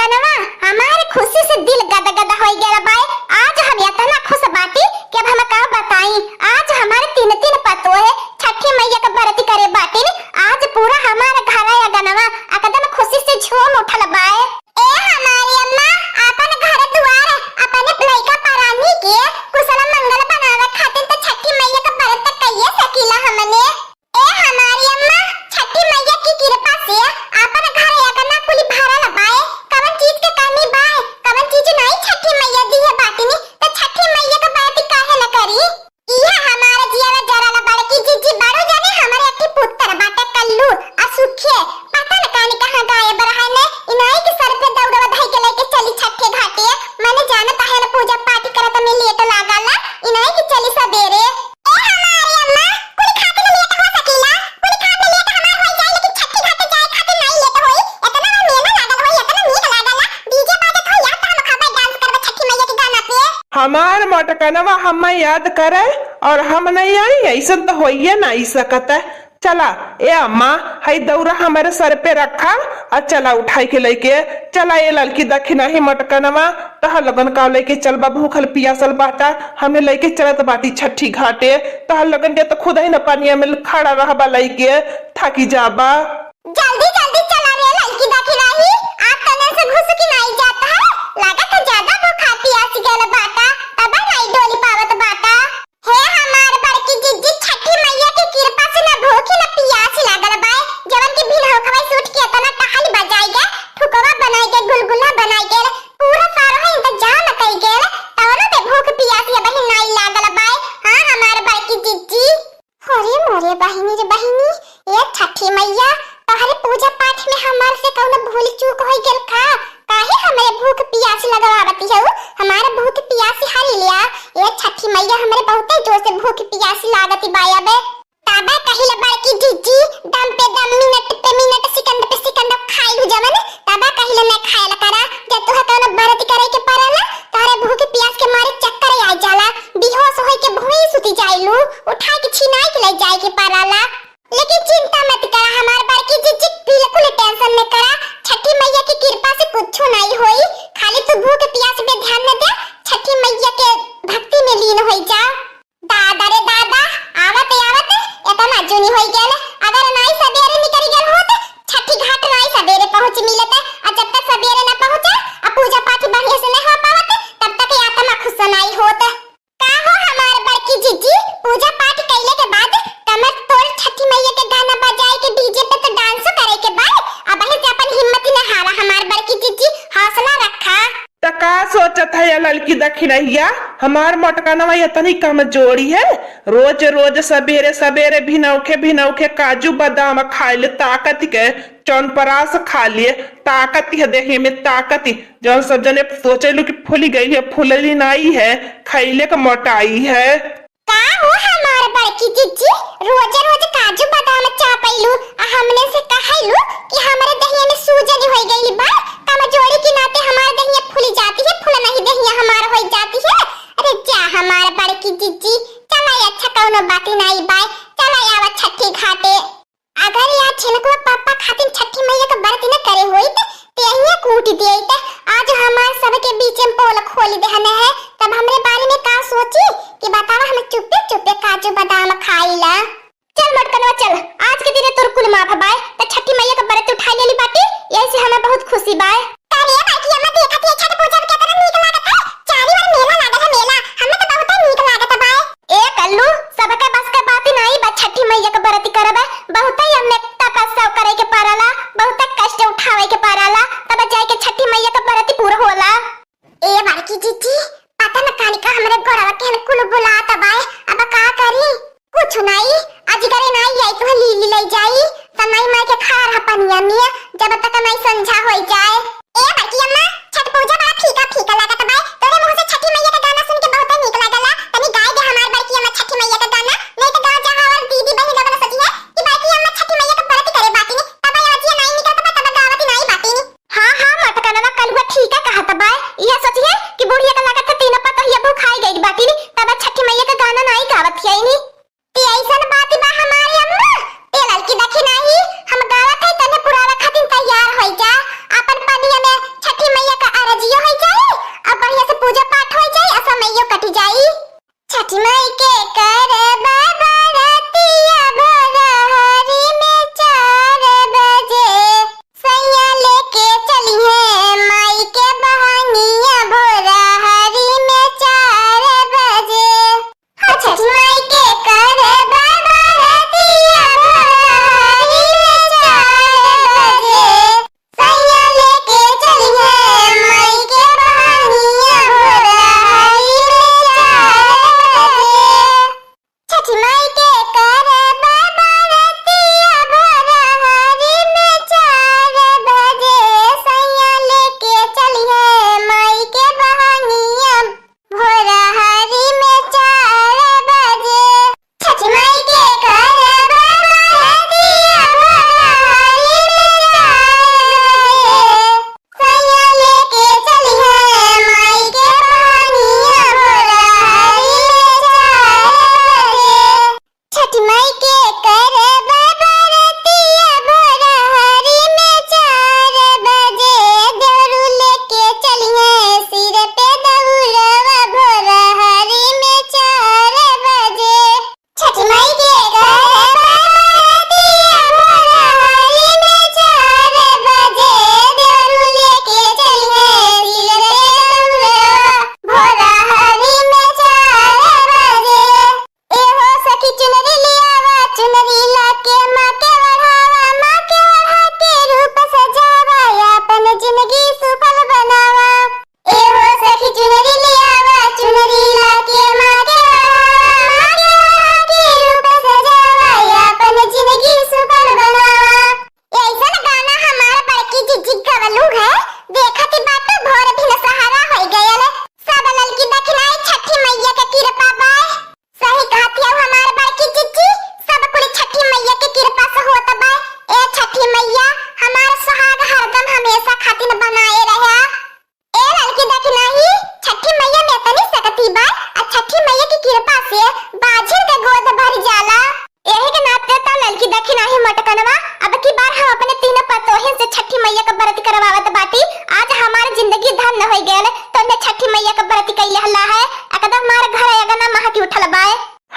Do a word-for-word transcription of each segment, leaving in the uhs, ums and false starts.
मनवा हमारे खुशी से दिल गदगद होइ गया बाय। आज हम इतना खुश बाटी कि अब हम का बताई। आज हमारे तीन तीन पतोह है, छठी मैया का बरती करे बाटिन। आज पूरा हमारे घर आंगनवा एकदम खुशी से झूम उठल बाय। ए हमारी अम्मा, अपन घर दुआर, अपने लइका परानी के कुशल मंगल बनावे खातिर त छठी मैया का बरत कइये सकीला हमने। ए हमारी अम्मा, छठी मैया की कृपा से अपन घर आंगनवा कुली भरल बाय। कवन चीज के कमी बाय? कवन चीज नाई छठी मैया दिहे बाटिन, त छठी मैया का बरती काहे न करी? इहे हमार जियवा जरल बड़की जिज्जी, बड़ू जने हमरे अठी पुत्तर बाटे कल्लू आ सुखे, पता न कानी कहाँ गायब रहने। इनाई के सर पे दौड़वा धई के लेके चली छठे घाटे। मने जानत आहे न पूजा पाठ करत में लेट लागला, इनाई के चली सबेरे। ए हमारे अम्मा, कुल खाते में लेट हो सकीला, कुल खाते लेट हमार हो जाए, लेकिन छठी घाटे जाए खाते नहीं लेट होई। इतना मेला लागल होई, इतना नीक लागला, डीजे बाजत होई, यार, त हम खाबे डांस करबे छठी मैया के गाना पे। हमार मटकनवा हम्मे याद करे और हम नहीं आई, ऐसन तो होइए नहीं सकत है। चला ए अम्मा, हई दौरा हमारे सर पे रखा और चला उठाई के लेके चला। ए ललकी दखिनही मटकनवा, तोहर लोगन का लेके चलबा, भूखल पियासल बाटा, हमने लेके चलत बाटी छठी घाटे। तोहर लोगन के तो खुद ही न पनिया में खड़ा रहबा लेके, थाकी जाबा। जल्दी जल्दी चला रे ललकी दखिनही, आज तने से घुसुकी नाई जात है, लागत है ज्यादा भूखा पियासी गल बाटा, तब नाई डोली पावत बाटा। हे हमार बड़की जिज्जी, छठी मैया के कृपा से न भूख न पियास लागल बाय, जवन की भिनहु खवाई सूट के इतना टहल बजाई गए, ठुकवा बनाई गए, गुलगुला बनाई गए, पूरा सारा इंतजाम कई गए, तवनो पे भूख पियास ये बहिन नाई लागल बाय। हाँ हमार बड़की जिज्जी। अरे मोरे बहिनी रे बहिनी, ए छठी मैया, तोहरे पूजा पाठ में हमार से कौनो भूल चूक होइ गेल का? काहे हमरे भूख पियास लगवावती हऊ? हमार भूख पियास हरी लिया। ए छठी मैया, हमरे बहुते जोर से भूख पियास लागती बा अबे। तबे कहिल बड़की जिज्जी, दम पे दम, मिनट पे मिनट, सेकंड पे सेकंड खाइलू जवन, तबे कहिल न खायल करा। जब तुहे कौनो बरत करे के पड़ला, तोहरे भूख पियास के मारे चक्कर आ जाला, बेहोश होई के भुई सुती जाइलू, उठाई के छिनाई के ले जाए के पड़ला। लेकिन चिंता मत करा हमार बड़की जिज्जी, बिल्कुल टेंशन न करा। छठी मैया की कृपा से कुछ नहीं होई, खाली तू भूख पियास पे ध्यान न दे, छठी मैया के भक्ति में लीन होई जा। दादा रे दादा, आवत आवत इतना जुनी होई गेल, अगर नाई सबेरे निकल गेल होत, छठी घाट नाई सबेरे पहुँच मिलत, आ जब तक सबेरे न पहुँचे, आ पूजा पाठ बढ़िया से न हो पावत, तब तक ये आत्मा खुश नाई होत। का हो हमार बड़की जिज्जी, पूजा पाठ कइले के बाद कमर तोड़ छठी मैया के गाना बजाए के डीजे पे तो डांसो करे के बाद, अबहीं से अपन हिम्मत न हारा हमार बड़की जिज्जी, हौसला रखा। त का सोचत है या ललकी दखिनहिया, हमार मोटकनवा इतनी कमजोरी है? रोज रोज सबेरे सबेरे भिनौखे भिनौखे काजू बादाम खाइले ताकत के, चौनपरास खा लिए ताकत है, देहे में ताकत। जौन सब जने सोचेलू कि फूली गई है, फूलली नाई है, खैले क मोटाई है। का हो हमार बड़की जिज्जी, रोज रोज काजू बादाम चापैलू, आ हमने से कहैलू कि हमरे दहिया में सूजन होइ गइल बा, कमजोरी के नाते हमार दहिया फूली जाती है, फूलनही दहिया हमार होइ जाती है। अरे जा हमार बड़की जिज्जी, चला अच्छा कौनो बात नाई बाय, चला आवा छठी घाटे। अगर या छिनकुआ पापा खातिर छठी मैया के बरत न करे होइत, ते यहिया कूट देइत। आज हमार सबके बीच में पोल खोल देहने है, तब हमरे बारे में का सोची कि बतावा हम चुप्पे चुप्पे काजू बादाम खाइला। चल मोटकनवा चल, आज के दिने तोर कुल माफ बाय, त छठी मैया के बरत उठाई लेली बाटी, यही से हमें बहुत खुशी बाय। अरे बड़की अम्मा, देखत है छठ पूजा में केतना नीक लागत है। चारी ओर मेला लागल है, मेला। हमें तो बहुते नीक लागत बा। ए कल्लू, सबके बस के बात नाई बा छठी मैया के बरती करबे। बहुते हमें तपस्या करे के पड़ला, बहुते कष्ट उठावे के पड़ला, तब जाए के छठी मैया के बरती पूरा होला। ए बड़की जिज्जी, पता न कानी का हमरे गोड़वा के हन कुल बुलात बाय, अब का करी? कुछ नाई, अजगरे नाई आई तुहे लीली लई जाई, त नाई माई के खड़ा रह पनिया में, जब तक नाई संझा होई जाए। ए बड़की अम्मा, छठ पूजा बड़ा फीका फीका लागत बा। तोरे मुंह से छठी मैया के गाना सुन के बहुते नीक लागला। तनी गाय दे हमार बड़की अम्मा छठी मैया के गाना, नहीं तो गाँव जहाँ और दीदी बहिन लोगन सोची है कि बड़की अम्मा छठी मैया के बरत करे बाटी ने, तब आवाजिया नाई निकलत बा, तब गावत नाई बाटी ने। हाँ, हाँ, मोटकनवा कलुआ ठीका कहत बा। इहे सोचिहे कि बुढ़िया के लागत है तीनों पतोहिया भुखाई गइल बाटिन, तब छठी मैया के गाना नाई गावत हियनी। ते अइसन बात बा हमारे अम्मा, ते ललकी दखिनही, हम गावत है तने पुरावे खातिर तैयार होई जा। अपन पनिया में छठी मैया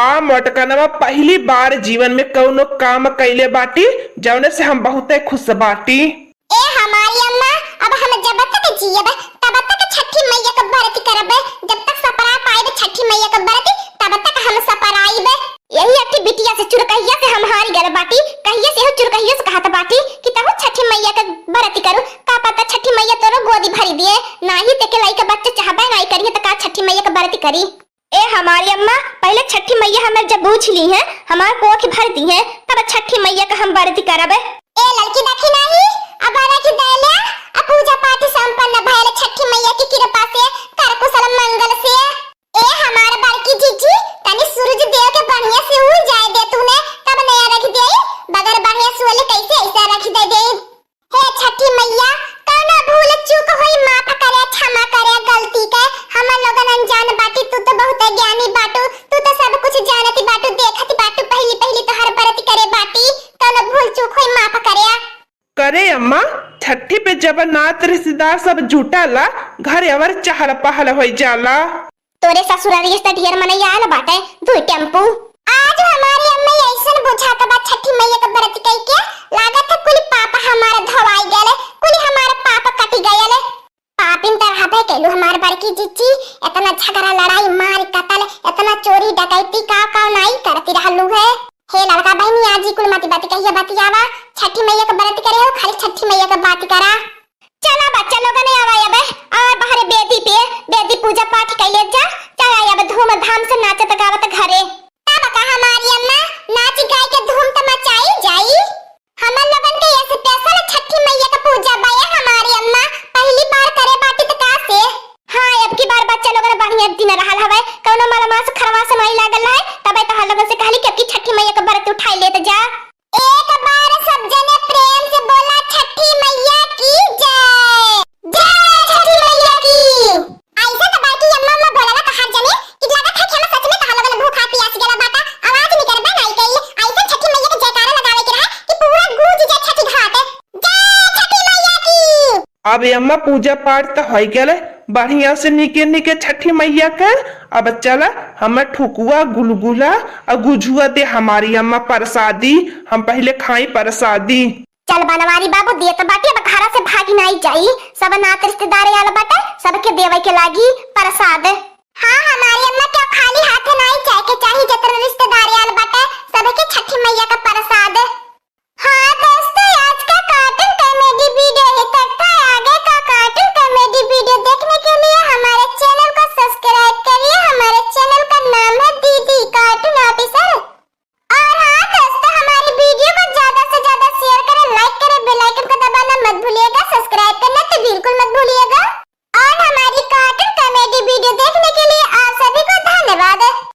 आ मोटकनवा, पहली बार जीवन में कउनो काम कइले बाटी, जउने से हम बहुते खुस बाटी। ए हमारी अम्मा, अब हम जब तक जियब, तब तक छठी मइया क बरती करब। जब तक सपरा पाइब छठी मइया क बरती, तब तक हम सपराइब। यही अक्की बिटिया से, चुरकहिया से हम हारि गइल बाटी। कहिए से हो चुरकहिया से कहत बाटी कि तहु छठी मइया क बरती करू। का पता छठी मइया तोरो गोदी भरि दिए। नाहीं तेके लइका बच्चा चाहबे नाहीं करिए त का छठी मइया क बरती करी? ए हमारी अम्मा, पहिले छठी मइया हमें जब बूझ लिहें, हमार कोख भरि दिहें, तब छठी मइया क हम बरती करब। ए ललकी देखी नाहीं, अब रखि देले, अब पूजा पाठ संपन्न भइल, छठी मइया की कृपा से, कर कुशल मंगल से। ए हमार बड़की जीजी, तनी सूरज देव के बढ़िया से उइ जाए दे तूने, तब नया रखि देई, बगैर बढ़िया से उइले कइसे अइसे रखि दे देई? हे छठी मइया, कउनो भूल चूक होई माफ करे, क्षमा करे गलती के। हमन लोगन अनजान बाटी, तू त बहुते ज्ञानी बाटू, तू त सब कुछ जानत बाटू, देखत बाटू, पहिली पहिली तोहार बरती करे बाटी, कउनो भूल चूक होई माफ करे। करे अम्मा, छठी पे जब नात रिश्तेदार सब जुटाला, घर अवर चहल पहल होइ जाला। तोरे ससुरारिये से ढेर मनई आयल बाटे, दुइ टेम्पू। आज हमारी अम्मा अइसन बुझात बा, छठी मइया क बरत कइके लागत है कुल पाप हमार धोवाई गयल, कुल हमार पाप कटि गयल। पापिन त रहबे कैलू हमार बड़की जिज्जी, एतना झगड़ा लड़ाई मार कतल, एतना चोरी डकैती का का नाई करती रहलू है। हे लड़का बहिनी, आज ई कुल मत बात कहिया बतियावा, छठी मइया क बरत करे हो, खाली छठी मइया क बात करा। चला बच्चा लोगन, आवा अबे, आवा बहरे बेदी पे, बेदी पूजा पाठ कइले जा। चला अब धूमधाम से नाचत गावत घरे। तब का हमारी अम्मा, नाच गाय के धूम त मचाई जाई। हमन लोगन के ये special छठी मइया क पूजा बा ए हमारी अम्मा, पहली बार करे बाटी त का से। हाँ, अब की बार बच्चा लोगन बढ़िया दिन रहल हवे, कउनो मलमास खरवास नाई लागल रहे, तबे तोहार लोगन से कहली कि अब की छठी मइया क बरत उठाई लेत जा। एक बार सब जने प्रेम से बोला, छठी मइया की जय। जय छठी मइया की। अइसे त बाटी अम्मा, अम्मा बोला ना तोहार जने कि लागत है कि हम सच में तोहार लोगन भूखा पियास गला बाटा, आवाज निकलबे नाई कइल। अइसे छठी मइया के जयकारा लगावे के रहा कि पूरा गूंज जाए छठी घाट। जय छठी मइया की। अब अम्मा पूजा पाठ त होइ गयल, बढ़िया से निके निके छठी मइया के। अब चला हम ठुकुआ, गुलगुला अउ गुझुआ दे हमारी अम्मा परसादी, हम पहिले खाई परसादी। चल बनवारी बाबू, देत बाटी, अब घरा से भागी नाई जाई। सब नात रिश्तेदार आयल बाटे, सबके देवे के लागी परसाद। हाँ, हमारी अम्मा के खाली हाथ नाई जाए के चाही, जतन रिश्तेदार आयल बाटे, सबके छठी मइया क परसाद। हाँ दोस्तों, आज का cartoon comedy video ही तक था। आगे का cartoon comedy video देखने के लिए हमारे channel को subscribe करिए। हमारे channel का नाम है दीदी cartoon officer। और हाँ दोस्तों, हमारी video को ज्यादा से ज्यादा share करें, like करें, bell icon को दबाना मत भूलिएगा, subscribe करना तो बिल्कुल मत भूलिएगा। और हमारी cartoon comedy video देखने के लिए आप सभी को धन्यवाद।